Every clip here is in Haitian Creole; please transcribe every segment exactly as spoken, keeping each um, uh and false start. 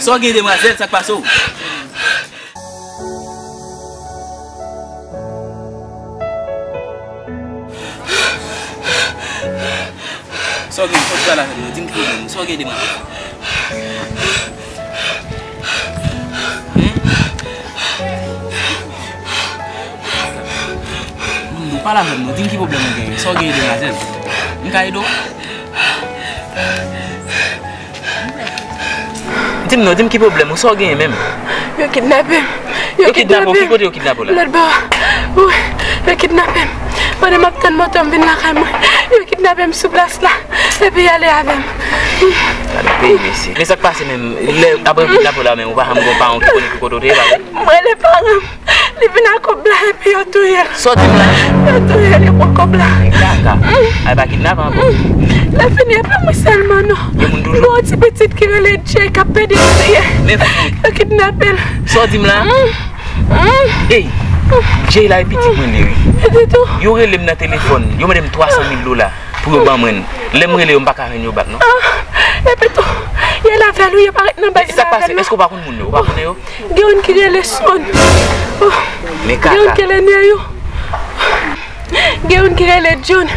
Sa w gen demwazèl, sa k pase w? Sa w gen, sa w pral avè m nan? Di m ki pwoblèm ou. Sa w gen demwazèl? Hein? Moun, pale avè m non, di m ki pwoblèm ou genyen. Sa w genyen demwazèl? M ka ede w? Di m non, di m ki pwoblèm ou, sa w genyen menm? Yo kidnape m. Yo kidnape w? Ki kote yo kidnape w la? Lòt bò. Wi, yo kidnape m. Pandan m ap tann moto m vin lakay mwen, yo kidnape m sou plas la. Epi y ale avè m. Gade peyi mesye. Men sa k pase menm, lè apre yo kidnape w la menm, ou pa janm gen yon paran ki konnen ki kote w te ye, pa vre? M rele paran m. Li vin ak kòb la epi yo touye l. Sa w di m la? Yo touye l, yo pran kòb la. Men kaka. Ay pa kidnap ankò. Lè fini, e pa mwen sèlman non. Gen moun toujou? Gen yon ti pitit ki rele Jay k ap pede kriye. Men fout. Yo kidnape l. Sa w di m la? Ey, Jay la e pitit mwen li ye wi. Pitit ou? Yo rele m nan telefòn, yo mande m twa san mil dola pou yo ban mwen l. Lè m rele yo, m pa ka jwenn yo bak non. Ah, epi tou, y ale avè l wi, yo pa ret nan baz la avè l non. Sa k pase? Èske w pa konn moun yo? Ou pa konnen yo? Gen youn ki rele Son. Oh. Men kaka. Gen youn ki rele Neyou. Gen youn ki rele John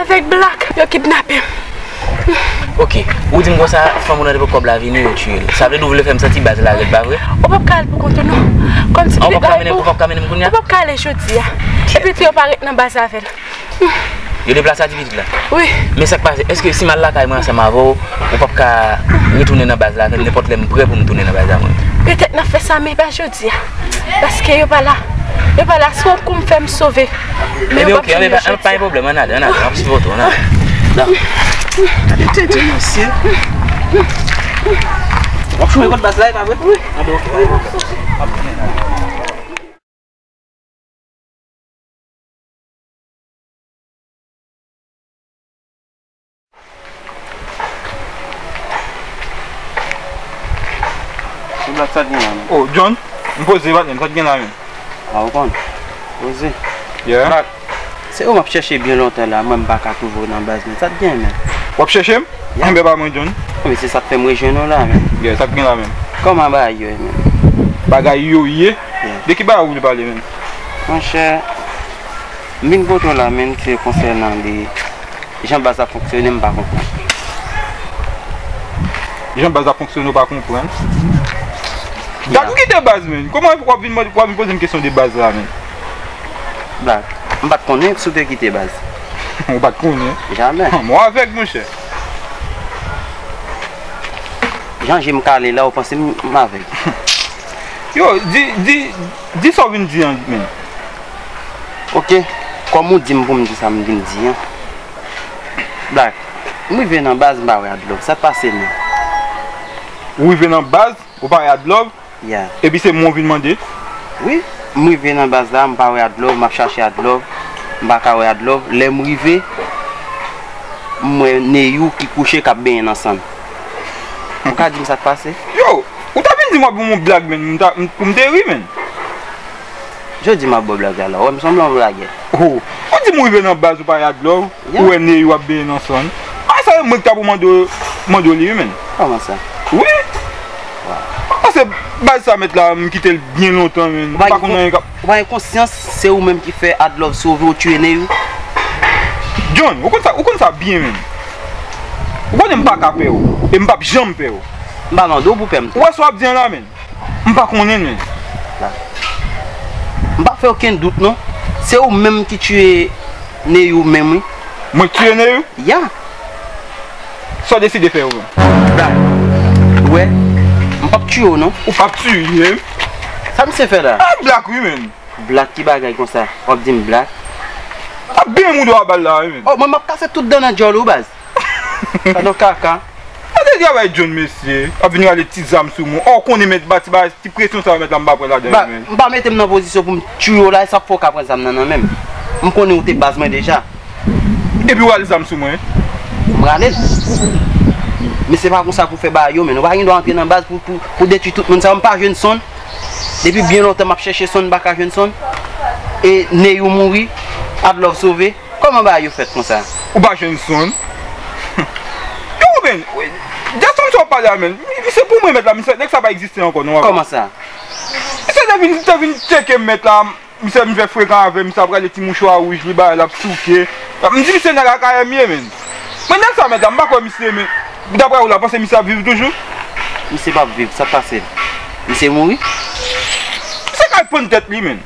avèk Black. Yo kidnape m. Ok. Ou di m konsa, fanm ou nan depo kòb la vini, yo tiye l. Sa vle di ou vle fè m santi baz la rèd, pa vre? Ou p ap ka al pou kont ou non. Kòmsi m te bay pou ou. Ou p ap ka mennen m kounye a? Ou p ap ka ale jodi a. Epi tou yo pa ret nan baz avè l. Yo deplase a ti pitit la? Wi. Men sa k pase, èske si m al lakay mwen ansanm avè w, ou p ap ka retounen nan baz la avè m nenpòt lè m prè pou m tounen nan baz la mwen? Petèt n ap fè sa, men pa jodi a. Paske yo pa la. Yo pa la, se yon kou m fè m sove. Men yo p ap fini yo jodi a. Ebyen, ok, pa gen pwoblèm, ann ale, ann ale, m ap sipòte w, ann ale. Gade tete mesye. W ap choumen kot baz la, e pa vre? Wi. Ann ale, ok, pa gen pwoblèm. M ap tounen la. Ti Black, sa t gen la menm? Oh, John, m poze patnè m, sa t gen la menm? A, ou konn. Poze. Yeah. Black, se ou m ap chèche byen lontan la, mwen m pa ka twouve w nan baz menm. Sa t gen menm? W ap chèche m? Yeah. Anben pa mwen, John. Anben se sa k fè m rejwenn ou la menm. Yeah, sa t gen la menm? Kòman bagay yo ye menm? Bagay yo ye? Yeah. De ki bagay ou vle pale menm? Monchè, m vin kote w la menm, se konsènan de jan baz la fonksyone, m pa konprann. Jan baz la fonksyone, ou pa konprann? Dat ou kite baz, menn. Kòman w ap vin mande, w ap vin poze m kesyon de baz la, menn? Black, m pa t konnen si w te kite baz. Ou pa t konnen? Jamè. Mò avèg, monchè. Jan je m kale la, ou panse m, m avèg? Yo, di, di, di sa w vin di an, menn. Ok, kòm ou di m pou m di sa m vin di an. Black, m rive nan baz, m pa wè Adlove. Sa k pase menm? Ou rive nan baz, ou pa wè Adlove? Yeah. Epi se mwen w vin mande? Wi, m rive nan baz la, m pa wè Adlove, m ap chache Adlove, m pa ka wè Adlove. Lè m rive, m wè Neyou ki kouche k ap benyen nan sann. Ou ka di m sa k pase? Yo, ou ta vin di m w ap ban m yon blag, menn, m ta, m, pou m te ri, menn. Jodi m ap ba w blag la la, w wè m sanble yon blagè. Oh, ou di m ou rive nan baz ou pa wè Adlove, yeah, ou wè Neyou ap benyen nan sann. A sa, mwen ki ta pou mande w, mande w li, wi, menn. Kòman sa? Wi. Wow. Paske baz sa mèt la, m kite l byen lontan, menn. M pa konn anyen k ap Ou pa gen konsyans, se ou menm ki fè Adlove sove w, tiye Neyou. John, ou konn sa, ou konn sa byen menm. Ou konnen m pa ka pè w, e m p ap janm pè w. M pa mande w pou pè m tou. Ou wè sa w ap di an la menm? M pa konnen menm. M pa fè okenn dout non. Se ou menm ki tiye Neyou menm wi. Mwen k tiye Neyou? Ya. Sa w deside fè yo menm? Black, ou wè, m p ap tiye w non. Ou p ap tiye m? Sa misye fè la? A Black wi menm. Black, ki bagay konsa? W ap di m Black? Ap benyen mouda w a bal la wi menm. Oh, mwen m ap kase tout dan nan djòl ou baz. Sa nan kaka. Gade travay John mesye. Ap vin rale ti zam sou mwen. Oh, konnen mèt ba ti bagay, ti presyon sa yo mèt la m pa pran ladan yo menm. M pa mete m nan pozisyon pou m tiye w la, e sa k fè w ka pran zam nan nan men m. M konnen ou te baz mwen deja. Epi w al zam sou mwen. M rale l. Men se pa konsa pou fè bagay yo, men nou pa gen dwa antre nan baz pou, pou, pou detwi tout moun sa yo. M pa jwenn Son. Depi byen lontan m ap chèche Son, m pa ka jwenn Son. E Neyou mouri, Adlove sove. Kòman bagay yo fèt konsa? Ou pa jwenn Son? Yo, Ruben, Jason W ap pale a, men. Misye pou mwen, mèt la, misye, nèg sa pa egziste ankò, non, papa. Kòman sa? Misye te vin, te vin tcheke m, mèt la. Misye vin fè frekan avè m, misye ap rale ti mouchwa wouj li, bagay l ap souke. M di misye nèg Akayè m ye, men. Men nèg sa, mèt la, m pa kwè misye, men. Daprè ou la, panse misye ap viv toujou? Misye p ap viv, sa k pase l? Misye mouri? Misye kay pann tèt li, men.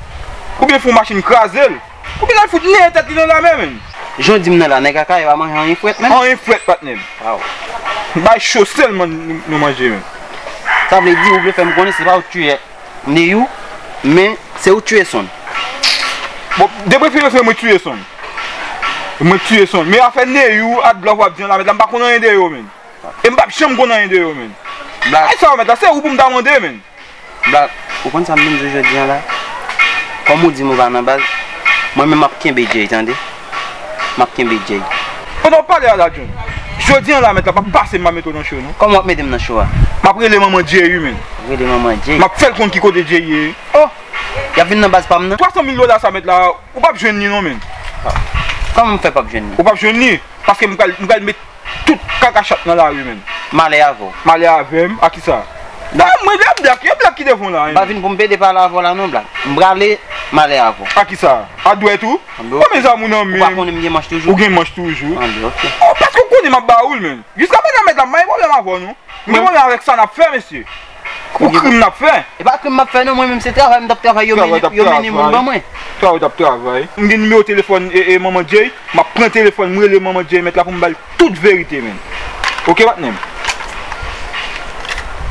Oubyen fè yon machin kraze l. Oubyen l al fout neye tèt li nan lamè, men. Jan w di m nan la, nèg Akayè pa manje anyen frèt, menm? Anyen frèt, patnè m. Waw. Bay cho sèlman nou, nou manje, men. Sa vle di, ou vle fè m konnen se pa ou k tiye Neyou, men se ou k tiye Sonn. Bon, de preferans, se mwen k tiye Sonn. Mwen k tiye Sonn. Men afè Neyou, Adlove w ap di an la, mèt la, m pa konn anyen de yo, men. E m p ap janm konn anyen de yo, men. Black. Ay, sa w mèt la, se ou pou m ta mande, men. Black, ou konn sa m vin di w jodi an la? Kòm ou di m ou pa nan baz, mwen menm m ap kenbe Jay, tande? M ap kenbe Jay. Pandan w pale a la, John, jodi an la, mèt la, p ap pase m pa mete w nan cho, non. Kòman w ap mete m nan cho a? M ap rele manman Jay, wi, men. Rele manman Jay? M ap fè l konn ki kote Jay ye. Oh! Y ap vin nan baz pa m nan? Twa san mil dola sa, mèt la, ou p ap jwenn li, non, men. Kòman m fè p ap jwenn li? Ou p ap jwenn li, paske m pral, m pral met tout kaka chat nan lari, men. M ale avè w. M ale avè m, a kisa? Da- Ah, mwen, e Black, e Black ki devan w la, wi, men. M pa vin pou m pede pale avè w la non, Black. M prale, m ale avè w. A kisa? A dwèt ou? Anben, ok. Konbyen zam ou nan men? Ou pa konnen m gen manch toujou? Ou gen manch toujou? Anben, ok. Oh, paske w konnen m ap ba ou l, men. Jiska prezan, mèt la, m pa gen pwoblèm avè w, non. M gen pwoblèm avèk sa n ap fè, mesye. Pou krim n ap fè. E pa krim m ap fè non, mwen menm se travay m t ap travay, yo mennen, yo mennen moun ban mwen. Travay t ap travay. M gen nimewo telefòn e, e manman Jay, m ap pran telefòn, m rele manman Jay, mèt la, pou m ba l tout verite, men. Oke, patnè m.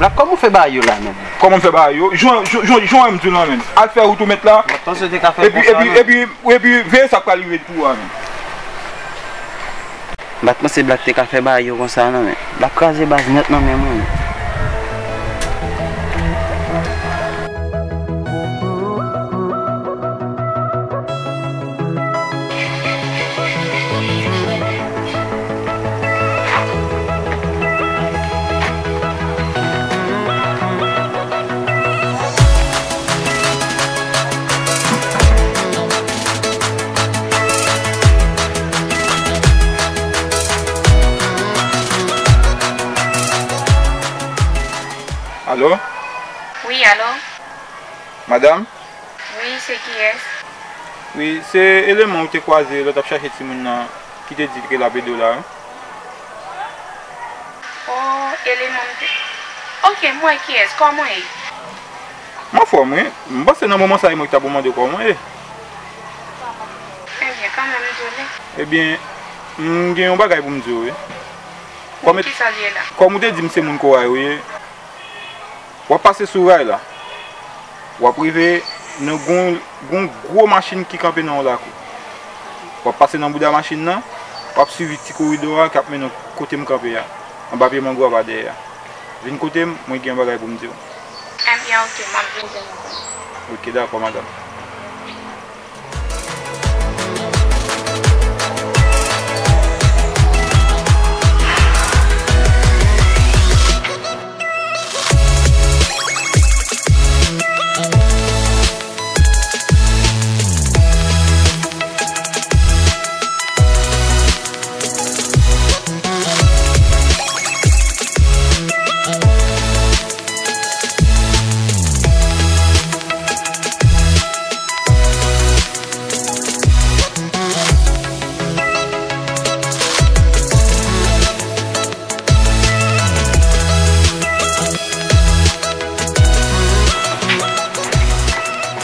Black, kòman w fè bagay yo la, men? Kòman m fè bagay yo? Jan, jan, jan, jan m di w la, men. Al fè wout ou, mèt la. Mwen panse w te ka fè l konsa, non. Epi, epi, epi, epi, veye sa k pral rive pou ou a, men. M pa t panse Black te ka fè bagay yo konsa non, men Black kraze baz nèt nan men mwen. Alo? Wi, alo? Madanm? Wi, se kiyès? Wi, se eleman ou te kwaze lè w t ap chache timoun nan ki te di ke l ap ede w la, wi. O, eleman m te. Oke, m wè kiyès, kòman w ye? M anfòm, wi. M panse nan moman sa a, e mwen ki ta pou mande w kòman w ye. Ebyen, kanmenm, m di w li. Ebyen, m gen yon bagay pou m di w, wi. Kòm, kisa l ye la? Kòm ou te di m se moun Koray ou ye, w ap pase sou ray la. W ap rive nan gon, gon gwo machin ki kanpe nan yon lakou. W ap pase nan bouda machin nan, w ap swiv ti koridò a k ap mennen w kote m kanpe a, anba pye mangwòv a dèyè a. Vin kote m, mwen gen yon bagay pou m di w. Ebyen, oke, m ap vin kote w. Oke, dakò, madanm.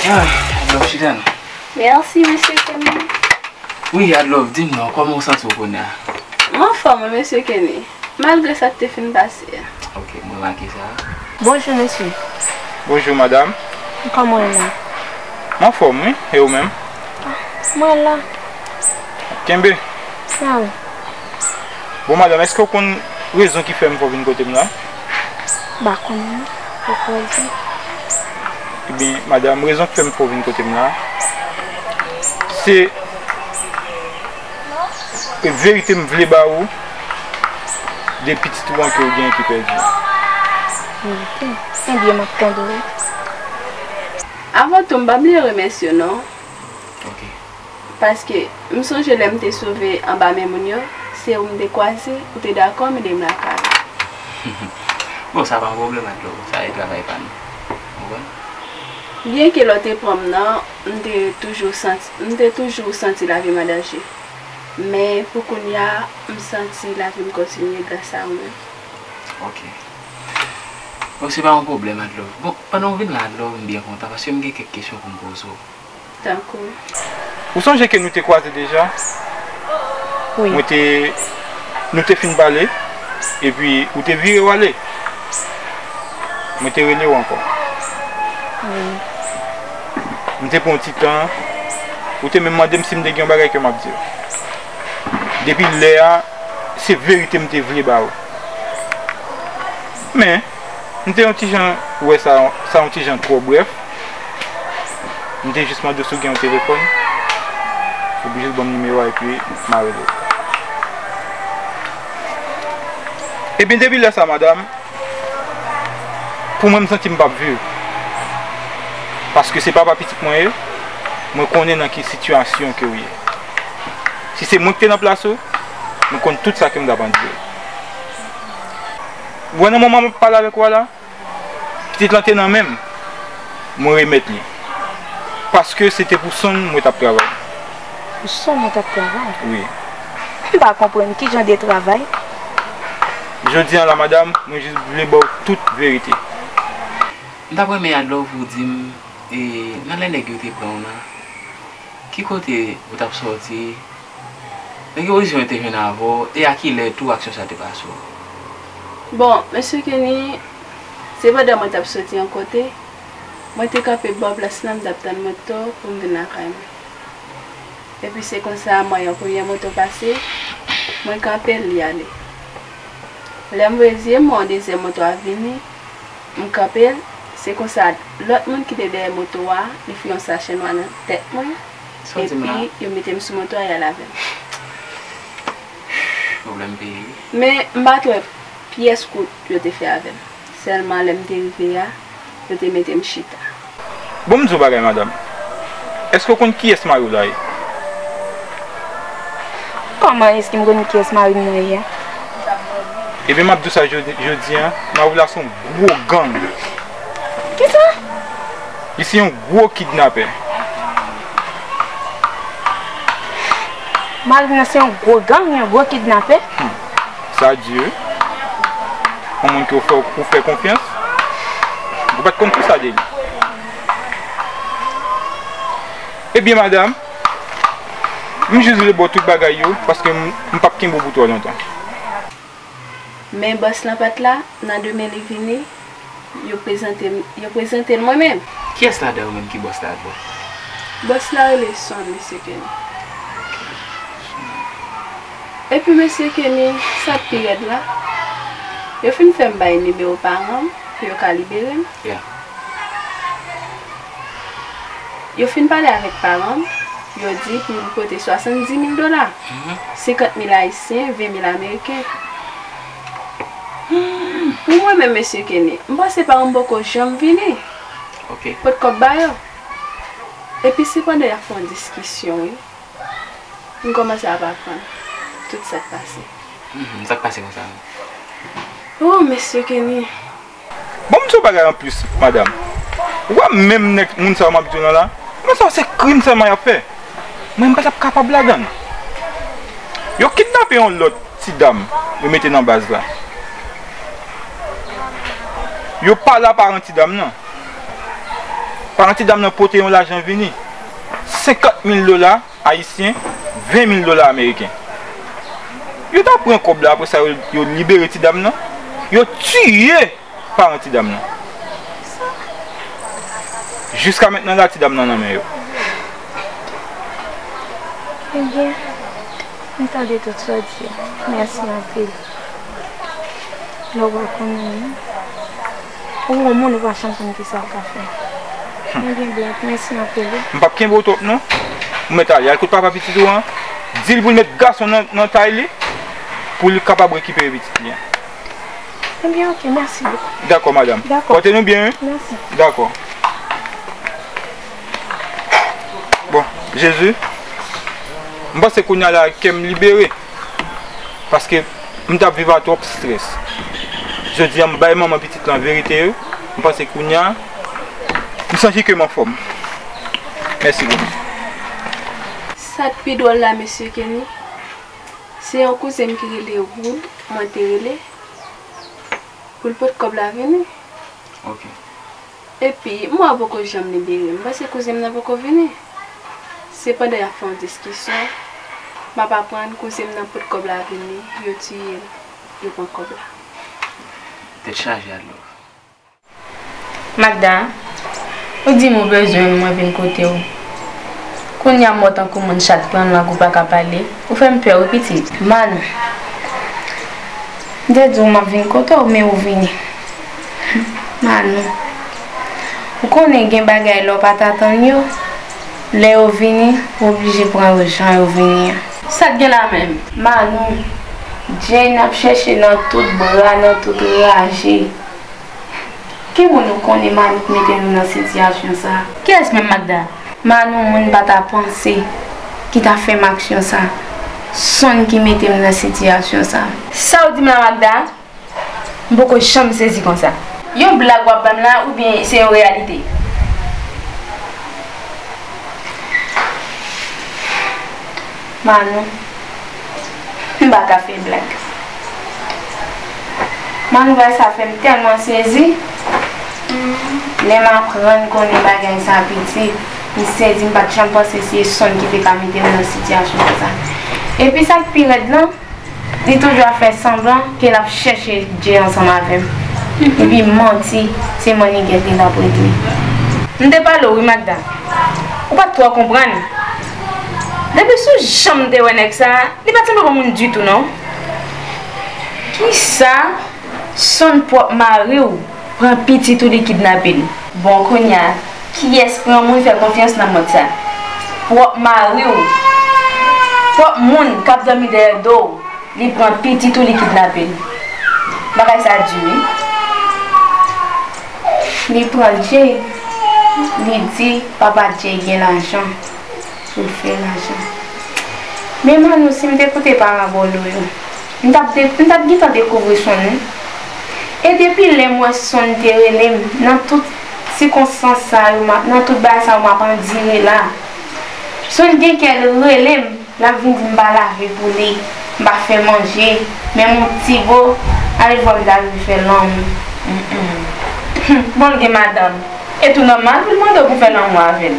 Ah, Adlove, chita non. Mèsi, mesye Kenny. Wi, Adlove, di m non, kòman w santi w kounye a? M anfòm, wi, mesye Kenny. Malgre sa k te fin pase a. Ok, m remake sa. Bonjou, mesye. Bonjou, madanm. Kòman w ye la? M anfòm, wi. E ou menm? Mwen la. Kenbe. Sa wi. Bon, madanm, èske w konn rezon ki fè m fè w vin kote m la? M pa konn non. Poko di. Ebyen, madanm, rezon k fè m fè w vin kote m la, se verite m vle ba ou de pitit ou an ke w genyen ki pèdi. Verite? Ebyen, m ap tande w. Avan tou, m pa bliye remèsye w non. Ok. Paske m sonje lè m te sove anba men moun yo, se ou m te kwaze, ou te dakò mennen m lakay ou. Bon, sa pa yon pwoblèm, Adlo. Sa e travay pa nou. Ou konprann? Byenke lè w te pran m nan, m te toujou santi, m te toujou santi lavi m an danje. Men, pou kounye a, m santi lavi m kontinye gras a ou menm. Ok. Bon, se pa yon pwoblèm, Adlo. Bon, pandan w vin la, Adlo, m byen kontan, paske m gen kèk kesyon pou m poze w. Tankou? Ou sonje ke nou te kwaze deja? Wi. Mwen te, nou te fin pale, epi ou te vire w ale. Mwen te rele w ankò. Wi. M te pran yon ti tan, ou te menm mande m si m te gen yon bagay ke m ap di w. Depi lè a, se verite m te vle ba ou. Men, m te yon ti jan wè sa, sa yon ti jan twò brèf. M te jis mande w si w gen yon telefòn. Ou jis ban m nimewo a epi m a rele w. Ebyen, depi lè sa, madanm, pou mwen, m santi m p ap viv. Paske se papa pitit mwen ye, mwen konnen nan ki sitiyasyon ke w ye. Si se mwen ki te nan plas ou, mwen konn tout sa ke m t ap andire. Ou wè nan moman m ap pale avèk ou a la, pitit lan te nan men m, mwen remèt li. Paske se te pou Sonn mwen t ap travay. Pou Sonn ou t ap travay? Wi. M pa konprann ki jan de travay. Jodi a la, madanm, mwen jis vle ba w tout verite. M t ap renmen Adlo pou w di m, e, nan lè nèg yo te pran w nan, ki kote ou t ap sòti? Nan ki pozisyon yo te jwenn avè w? E a kilè tou aksyon sa te pase w? Bon, mesye Kenny, se pandan mwen t ap soti yon kote, mwen te kanpe bò plas lan, m t ap tann moto pou m vin lakay mwen. Epi se konsa, mwen yon premye moto pase, mwen kanpe l, li ale. Lè m vire zye m, yon dezyèm moto a vini, m kanpe l, se konsa lòt moun ki te dèyè moto a, li fè yon sachè nwa nan tèt mwen, epi yo mete m sou moto a, y al avè m. Pwoblèm peyi wi. Men, m pa t wè pyès kout yo te fè avè m. Sèlman lè m te rive a, yo te mete m chita. Bon, m di w bagay, madanm. Èske w konn kiyès mari w la ye? Kòman èske m konn kiyès mari m nan ye a? Ebyen, m ap di w sa jodi, jodi a, mari w la se yon gwo gang. Kisa? Li se yon gwo kidnapè. Mari m nan se yon gwo gang, yon gwo kidnapè? Hmm. Sa di wi. Yon moun ke w fè, ou fè konfyans, ou pa t konn konsa de li. Ebyen, madanm, m jis vle ba w tout bagay yo, paske m, m p ap kenbe w pou twò lontan. Men bòs lan pa t la, nan demen li vini, yo prezante m, yo prezante l mwen menm. Kiyès ladan yo menm ki bòs la, Adlo? Bòs la rele Sonn, mesye Kenny. Epi mesye Kenny, sa k pi rèd la, yo fin fè m bay nimewo paran m pou yo ka libere m. Yeah. Yo fin pale avèk paran m, yo di pou m pote swasanndis mil dola, senkant mil ayisyen, ven mil ameriken. Pou mwen menm, mesye Kenny, m panse paran m poko janm vini. Ok. Pot kòb ba yo. Epi se pandan y ap fè yon diskisyon, wi. M kòmanse ap aprann tout sa k pase. Mhm, sa k pase konsa menm? Oh, mesye Kenny. Bon, m di w bagay anplis, madanm. Ou wè menm nèg moun sa yo m ap di w lan la, moun sa yo se krim sèlman y ap fè. Mwen, m pa t ap kapab ladan l. Yo kidnape yon lòt ti dam, yo mete nan baz la. Yo pale a paran ti dam nan. Paran ti dam nan pote yon lajan vini. Senkant mil dola ayisyen, ven mil dola ameriken. Yo ta pran kòb la, apre sa, yo, yo libere ti dam nan. Yo tiye paran ti dam nan. Jiska mentnan la, ti dam nan nan men yo. Ebyen, m tande tout sa w di a. Mèsi anpil. Lè w pa konnen anyen, ou yon moun ou pa janm konn kisa w ka fè. Ebyen, Blank, mèsi anpil wi. M p ap kenbe w twòp non. Ou mèt ale, al kot papa pitit ou an. Di l pou l met gason nan, nan tay li, pou li kapab rekipere pitit li an. Ebyen, ok, mèsi bokou. Dakò, madanm. Dakò. Pòte nou byen, wi. Mèsi. Dakò. Bon, Jezi, m panse kounye a la, kè m libere. Paske m t ap viv a twòp estrès. Jodi a, m bay manman pitit lan verite yo. M panse kounye a, m santi ke m anfòm. Mèsi bokou. Sa k pi dwòl la, mesye Kenny, se yon kouzen m ki rele Wood, mwen te rele, pou l pot kòb la vini. Ok. Epi, mwen poko janm libere. M panse kouzen m nan poko vini. Se pandan y ap fè yon diskisyon, m ap aprann kouzen m nan pot kòb la vini, yo tiye l, yo pran kòb la. Tèt chaje, Adlove. Magda, ou di m ou bezwen m, mwen vin kote w. Kounye a m wè w tankou moun chat pran lang ou pa ka pale. Ou fè m pè wi pitit. Manou, m te di w m ap vin kote w, men ou vini. Manou, ou konnen gen bagay lè w pa t atann yo, lè yo vini, ou oblije pran yo jan yo vini an. Sa k gen la menm? Manou, Jane ap chèche nan tout bra, nan tout raje. Ki moun ou konnen Manou k mete nou nan sitiyasyon sa? Kiyès menm, Magda? Manou, moun m pa ta panse ki ta fè m aksyon sa. Sonn ki mete m nan sitiyasyon sa. Sa w di m la, Magda? M poko janm sezi konsa. Yon blag w ap ban m la oubyen se yon reyalite? Manou, m pa ka fè blag. Manou, bagay sa fè m tèlman sezi. Lè m aprann konnen bagay sa piti, m sezi, m pa t janm panse se Sonn ki te ka mete m nan sitiyasyon konsa. Epi sa k pi rèd lan, li toujou ap fè sanblan ke l ap chèche Jay ansanm avè m. Epi manti, se mannigèt li l ap regle. M te pale w wi, Magda. Ou pa t twò konprann. Depi sou jan m te wè nèg sa, li pa t sanble bon moun ditou non. Kisa? Sonn pwòp mari w pran pitit ou li kidnape l. Bon, kounye a, kiyès pran moun fè konfyans nan mond sa? Pwòp mari w, pwòp moun k ap dòmi dèyè do w, li pran pitit ou li kidnape l. Bagay sa di wi. Li pran Jay, li di papa Jay gen lajan. Pou l fè lajan. Men Manou, si m te koute parabòl ou yo, m t ap de-, m t ap gentan dekouvri Sonn wi. E depi lè m wè Sonn te rele m, nan tout sikonstans sa yo, m ap, nan tout bagay sa yo m ap andire la, Sonn gen kè l rele m, l ap vin di m pa lave pou li, m pa fè manje, menm yon ti bo, al vwè m ta vin fè lanmou. Bon, l gen madanm. E tou nòmal pou l mande w pou fè lanmou avè l.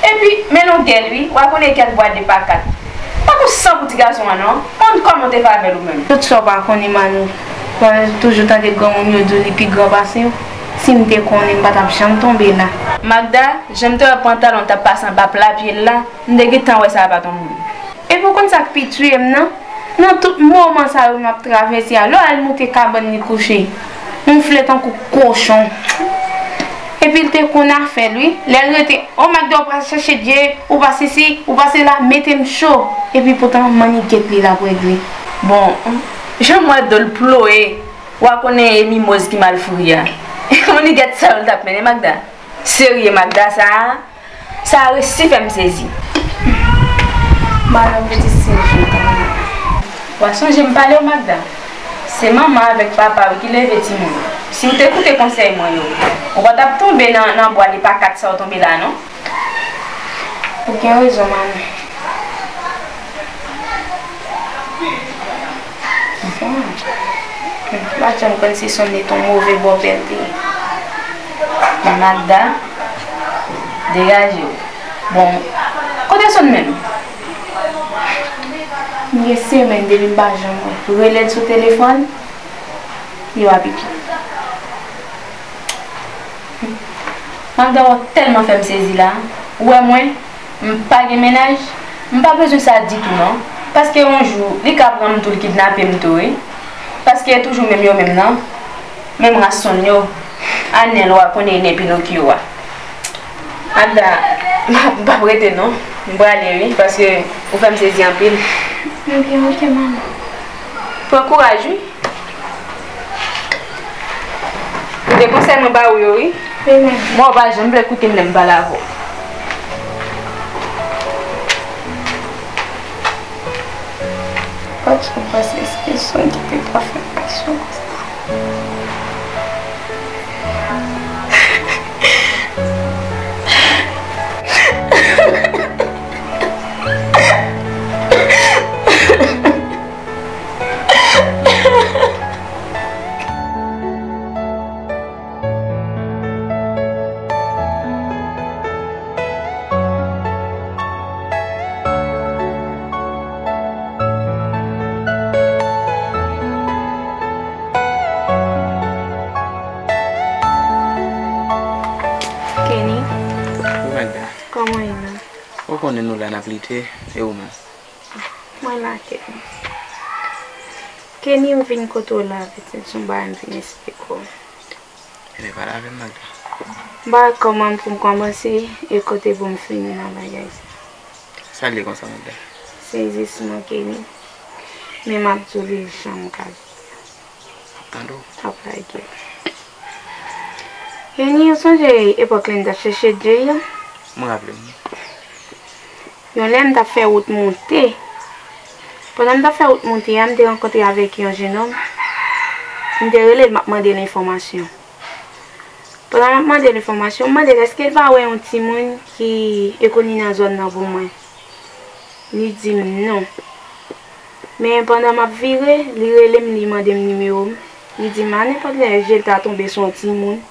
Epi, men longè l wi, w a konnen kèk bwa de pa kat. Tankou san pou ti gason an non. Konn kòman w te fè avè l ou menm. Tout sa w pa konnen Manou. W a toujou tande granmoun yo di w li pi gran pase w. Si m te konnen, m pa t ap janm tonbe la. Magda, jan m te wè pantalon t ap pase anba pla pye l la, m te gentan wè sa pa t yon moun. Epi w konn sa k pi tiye m nan? Nan tout moman sa yo m ap travèse a, lè w al moute kabann li kouche, m woufle tankou kochon. Epi l te konn afè l wi. Lè l rete, o Magda, ou pa chèche Jay, ou pa sesi, ou pa sela, mete m cho. Epi poutan mannigèt li l ap regle. Bon, jan m wè do l ploye, w a konnen e mimoz ki mal fouri a. Mannigèt sa yo l t ap mennen Magda. Serye Magda sa a? Sa resi fè m sezi. Madanm pitit se jou tande. W a sonje m pale w Magda. Se manman avèk papa w ki leve timoun. Si w te koute konsèy mwen yo, ou pa t ap tonbe nan, nan bwa li pa kat sa w tonbe la non. Ou gen rezon, manmi. Bon. M pa t janm konn si Sonn te yon move bòpè l te ye. Men Magda, degaje w. Bon, kote Sonn menm? M gen semèn depi m pa janm wè l. Rele l sou telefòn, li pa pike. Magda, w ap tèlman fè m sezi la. Ou wè mwen, m pa gen mennaj, m pa bezwen sa ditou non. Paske yon jou, li ka pran m tou, l kidnape m tou wi. Paske e toujou menm yo menm nan. Menm ras Sonn yo. A nen l w a konnen e nen Pinokyo a. Magda, m p ap, m p ap rete non. M prale wi, paske ou fè m sezi anpil. Ebyen, oke, manmi. Pran kouraj wi. Koute konsèy mwen ba ou yo wi. Wi, manmi. Mwen ou pa janm vle koute m lè m pale avè w. Patnè, ou panse se Sonn ki te ka fè m aksyon konsa? Kòman w ye menm? Ou konnen nou la n ap lite, e ou menm? Mwen la, Kenny. Kenny, m vin kote w la, pitit, se yon bagay m vin eksplike w. Ebyen, pale avè m, Magda. M pa wè kòman pou m kòmanse e kote pou m fini nan bagay sa. Sa l ye konsa, Magda? Sezisman, Kenny. Men m ap di w li jan m ka di. M ap tande w. M ap lage w. Kenny, ou sonje epòk lè m t ap chèche Jay an? Mwen raple m. Yon lè m t ap fè wout monte. Pandan m t ap fè wout monte a, m te rankontre avèk yon jennonm. M te rele l, m ap mande l enfòmasyon. Pandan m ap mande l enfòmasyon, m mande l èske l pa wè yon timoun ki Ekoni nan zòn nan pou mwen. Li di m non. Men pandan m ap vire, li rele m, li mande m nimewo m. Li di m a nenpòt lè je l ta tonbe sou yon timoun,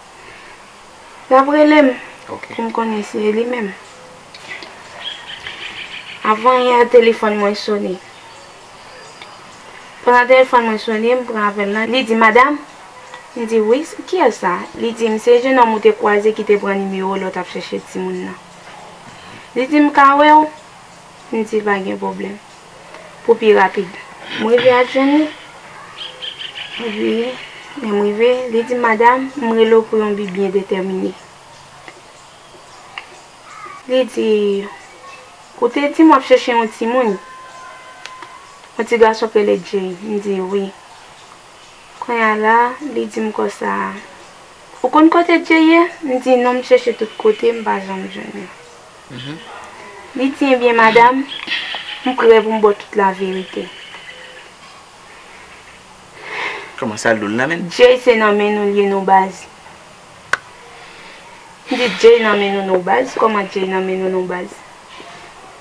l ap rele m pou m konnen si e li menm. Avan yè, telefòn mwen sonnen. Pandan telefòn mwen sonnen, m pran apèl lan. Li di, "Madanm?" M di, "Wi, kiyès sa?" Li di m, "Se jennonm ou te kwaze ki te pran nimewo w lè w t ap chèche timoun nan." Li di m, "M ka wè w?" M di, "Pa gen pwoblèm." Pou pi rapid, m rive al jwenn li. Epi, lè m rive, li di m, "Madanm, m rele w pou yon bi byen detèmine." Li di, "Ou te di m w ap chèche yon timoun, yon ti gason k rele Jay." M di, "Wi." Kounye a la, li di m konsa, "Ou konn kote Jay ye?" M di, "Non, m chèche tout kote, m pa janm jwenn li." Li di, "Ebyen, madanm, m prè pou m ba w tout laverite." Kòman sa l dou l nan men l? "Jay se nan men nou l ye non baz." M di, "Jay nan men nou non baz? Kòman Jay nan men nou non baz?"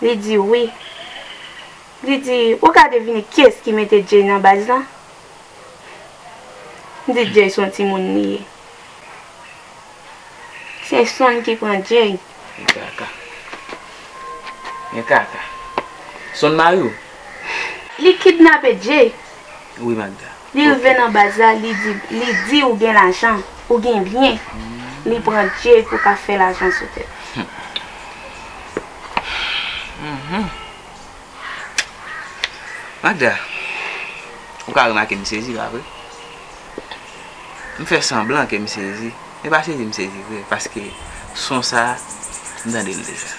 Li di, "Wi." Li di, "Ou ka devine kiyès ki mete Jay nan baz lan?" M di, "Jay se yon timoun li ye." Se Sonn ki pran Jay. Men kaka. Men kaka. Sonn mari w? Li kidnape Jay. Wi, Magda. Li rive nan baz la, li di, li di ou gen lajan, ou gen byen. Li pran Jay pou ka fè lajan sou tèt. Magda, ou ka remake m sezi, pa vre? M fè sanblan ke m sezi, men pa sezi m sezi vre, paske son sa, m tande l deja.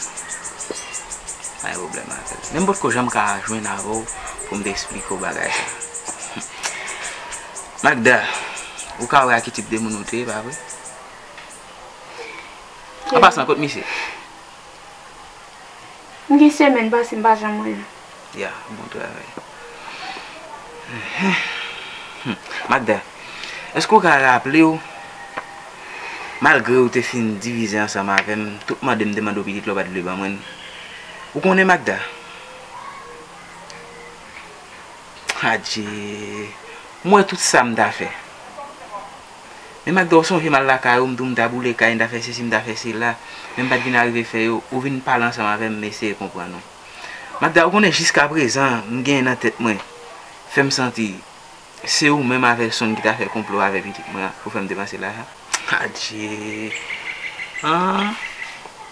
Pa gen pwoblèm avè l. Men m potko janm ka jwenn avè w pou m te eksplike w bagay sa. Magda, ou ka wè a ki tip de moun ou te ye, pa vre? An pasan, kot misye? M gen semèn pase m pa janm wè l. Ya, bon travay. Magda, èske w ka raple w, malgre w te fin divize ansanm avè m, tout mande m te mande w pitit la w pa t vle ban mwen l? Ou konnen, Magda? Adje, m wè tout sa m ta fè. Men Magda, w sonje m al lakay ou, m di w m ta boule kay, m ta fè sesi, m ta fè sela, men m pa t vin arive fè yo, ou vin pale ansanm avè m, m eseye konprann ou. Magda, ou konnen jiskaprezan, m genyen nan tèt mwen, fè m santi se ou menm avè Sonn ki ta fè konplo avè pitit mwen an pou fè m depanse lajan. Adje! Ah,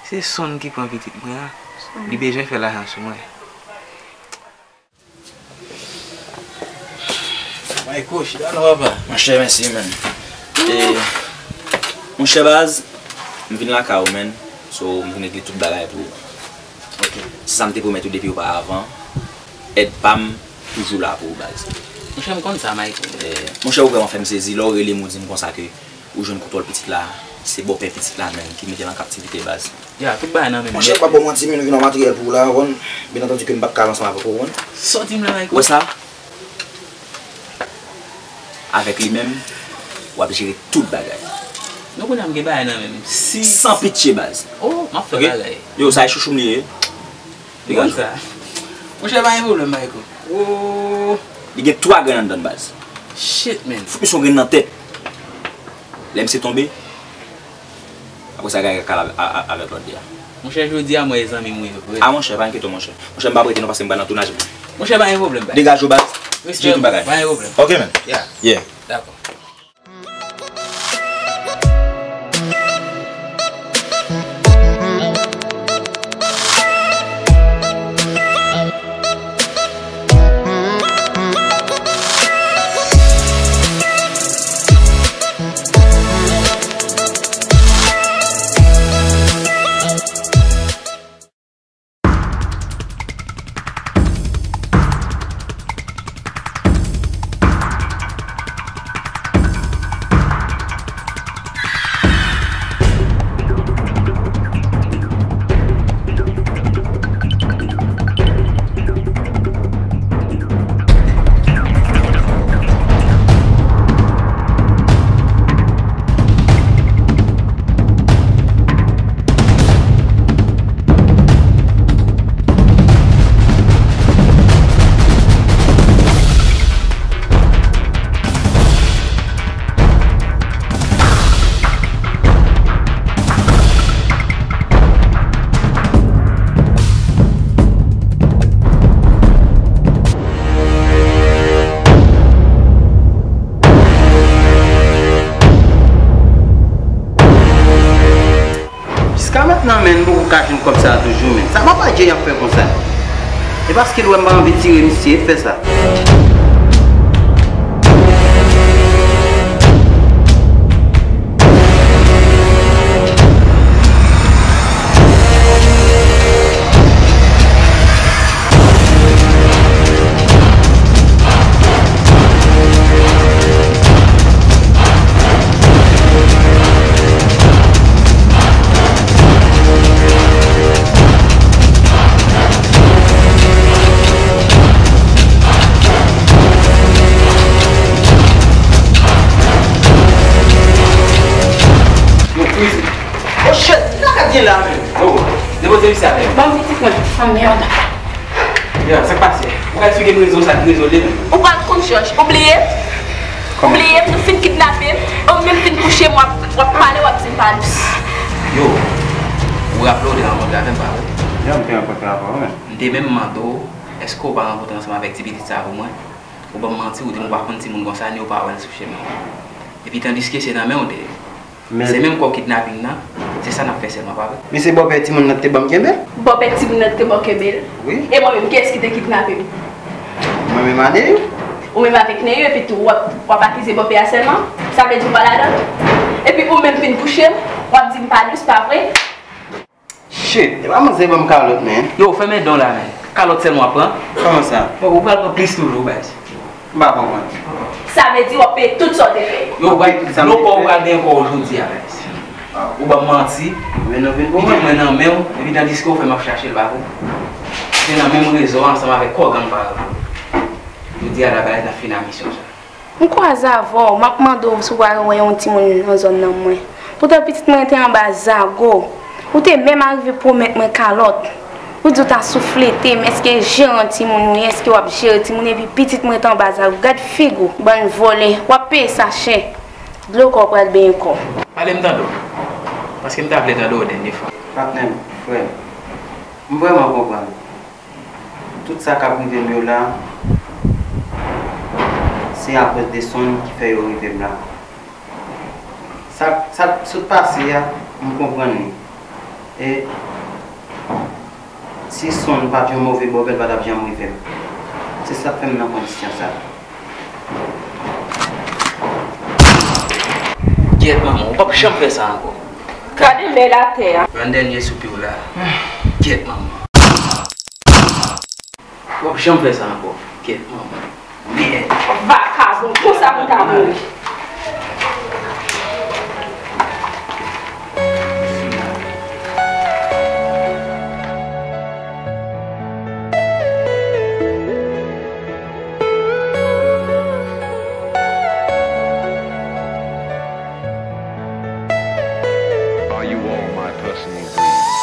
se Sonn ki pran pitit mwen an. Li bezwen fè lajan sou mwen. Mayko, chita non, papa. Monchè, mèsi, man. E, monchè baz, m vin lakay ou, man. So, m vin regle tout bagay pou ou. Ok. Se sa m te pwomèt ou depi oparavan. Èd pa m toujou la pou ou, baz. Monchè, m konn sa, Mayko. E, monchè, ou vrèman fè m sezi. Lè w rele m, ou di m konsa ke ou jwenn kontwòl pitit la, se bòpè pitit la menm ki mete l an kaptivite, baz. Ya, tout bagay nan men m. Monchè, m p ap ba w manti, men nou vin yon materyèl pou ou la, ou konprann? Byen antandi ke m p ap ka al ansanm avèk ou, ou konprann? Sòti m la, Mayko. Ou wè sa? Avèk li menm, w ap jere tout bagay. Non, kounye a m gen bagay nan men m. Si. San pitye, baz. Oh, m ap fè bagay. Yo, sa e chouchou m li ye. Degaje w. Monchè, pa gen pwoblèm, Mayko. Oh. Li gen twa grenn anndan l, baz. Shit, man. Fout misye yon grenn nan tèt. Lè misye tonbe, apre sa, gade kal a, a, avèk lòt de a. Monchè, jodi a, mwen e zanmi m wi, vre. A, monchè, pa enkyete w, monchè. Monchè, m p ap rete non, paske m pral nan tounaj. Monchè, pa gen pwoblèm, baz. Degaje w, baz. Respè, jere tout bagay. Pa gen pwoblèm. Ok, man. Yeah. Yeah. Dakò. Men, m poko ka jwenn kòb sa a toujou, men. Sa papa Jay ap fè konsa? E paske l wè m pa anvi tire misye, l fè sa. Yo, Freezy. Oh shit, kisa k ap gen la menm? Oh, depoze misye atè. Ban m pitit mwen. Oh merde. Yo, sa k pase? Ou ka eksplike m rezon sa ki rezon l menm? Ou pral konn Jòj. Ou bliye? Ou bliye m, nou fin kidnape m, e ou menm fin kouche m, w ap, w ap pale, w ap di m pa dous. Yo, ou raple w te rankontre avè m, pa vre? Ya, m te rankontre avè w, men. M te menm mande w, èske w pa rankontre ansanm avèk ti pitit sa a pou mwen? Ou ban m manti, ou di m ou pa konn timoun konsa, ni ou pa wè l sou chemen. Epi tandiske se nan men w te ye. Men se menm kò kidnaping nan, se sa n ap fè sèlman, pa vre? Men se bòpè timoun nan ki te ban m kenbe l. Bòpè timoun nan ki te ban w kenbe l? Wi. E mwen menm, kiyès ki te kidnape m? Mwen menm a Neyou. Ou menm avèk Neyou, epi tou, w ap, w ap akize bòpè a sèlman? Sa vle di w pa ladan l? Epi ou menm fin kouche m, w ap di m pa dous, pa vre? Shit, e pa manzè ban m kalòt, men. Yo, fèmen dan w la, men. Kalòt sèlman w ap pran? Kòman sa? Bon, ou pral pran plis toujou, baz. M pa konprann. Sa vle di w ap peye tout sa w te fè. Yo, ou pral, dlo kò ou pral benyen kò w jodi a, baz. Ou ban m manti. Men nou vin pou mwen. Pitit mwen nan men w, epi tandiske ou fè m ap chache l, pa vre? Se nan menm rezo a ansanm avèk kò gang parèy ou. Jodi a la, baz, n ap fini ak misyon sa. M kwaze avè w, m ap mande w si w pa wè yon timoun nan zòn nan mwen. Poutan pitit mwen te anba zago. Ou te menm arive pwomèt mwen kalòt. Ou di w ta souflete m, èske jeran timoun ou ye, èske w ap jere timoun epi pitit mwen te anba zago. Gad figi w, bann vòlè, w ap peye sa chè. Dlo kò w pral benyen kò w. Pale m tande w, paske m ta vle tande w dènye fwa. Patnè m, frè m, m vrèman konprann. Tout sa k ap rive m yo la, se akoz de Sonn ki fè yo rive m la. Sa, sa k sot pase a, m konprann li. E si Sonn pa t yon move bòpè, l pa t ap janm rive m. Se sa k fè m nan kondisyon sa. Gyèt manman, ou p ap janm fè sa ankò. Gade mèl atè a. Pran dènye soupi w la. Gyèt manman. W ap janm fè sa ankò. Gyèt manman. Mèd. Vakabon, konsa pou ta mouri. Are you all my personal dreams?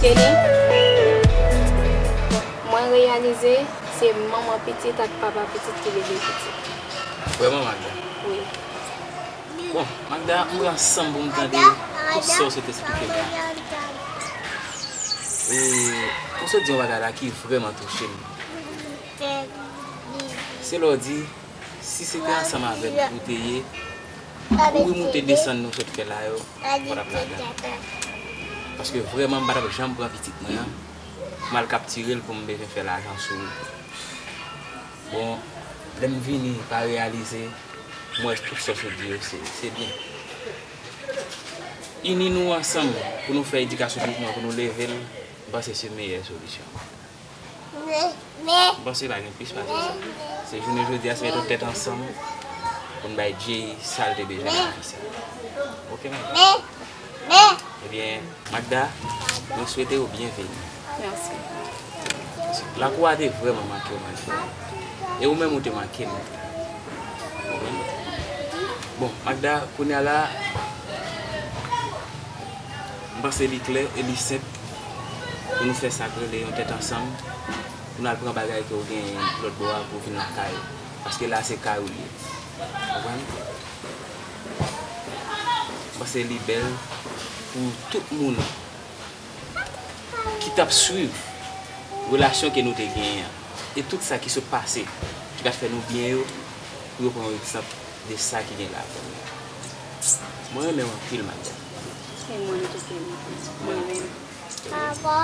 Kenny, mwen reyalize se manman pitit ak papa pitit ki leve pitit. Vrèman, Magda? Wi. Bon, Magda, m pran san m pou m tande tout sa w sot eksplike m la. E, ou sot di yon bagay la ki vrèman touche m. Se lè w di, si se te ansanm avè m ou te ye, pou remoute desann nou sot fè la yo, ou pa t ap ladan l. Paske vrèman, m pa t ap janm pran pitit mwen an, m al kaptire l pou m bezwen fè lajan sou ou. Bon, lè m vini, pa reyalize, m wè tout sa w sot di yo, se, se byen. Ini nou ansanm pou nou fè edikasyon pitit nou an, pou nou leve l, m panse se meyè solisyon. M panse pa gen plis pase sa. Se jounen jodi a, se met yon tèt ansanm pou n bay Jay sa l te bezwen nan vi sa. Oke, Magda? Ebyen, Magda, mwen swete w byenveni. Mèsi. Lakou a te vrèman manke w, Magda. E ou menm ou te manke m. Konprann? Bon, Magda, kounye a la, m panse li klè e li senp pou nou fè sa k rele yon tèt ansanm, pou n al pran bagay ke w genyen lòt bò a pou w vin lakay ou. Paske la se kay ou li ye. Konprann? M panse li bèl pou tout moun ki T ap swiv relasyon ke nou te genyen an, e tout sa ki sot pase, ki pa t fè nou byen yo, pou yo pran yon egzanp de sa ki gen la kounye a. Mwen renmen w anpil, Magda. E mwen tou, Kevin. Mwen renmen. Papa,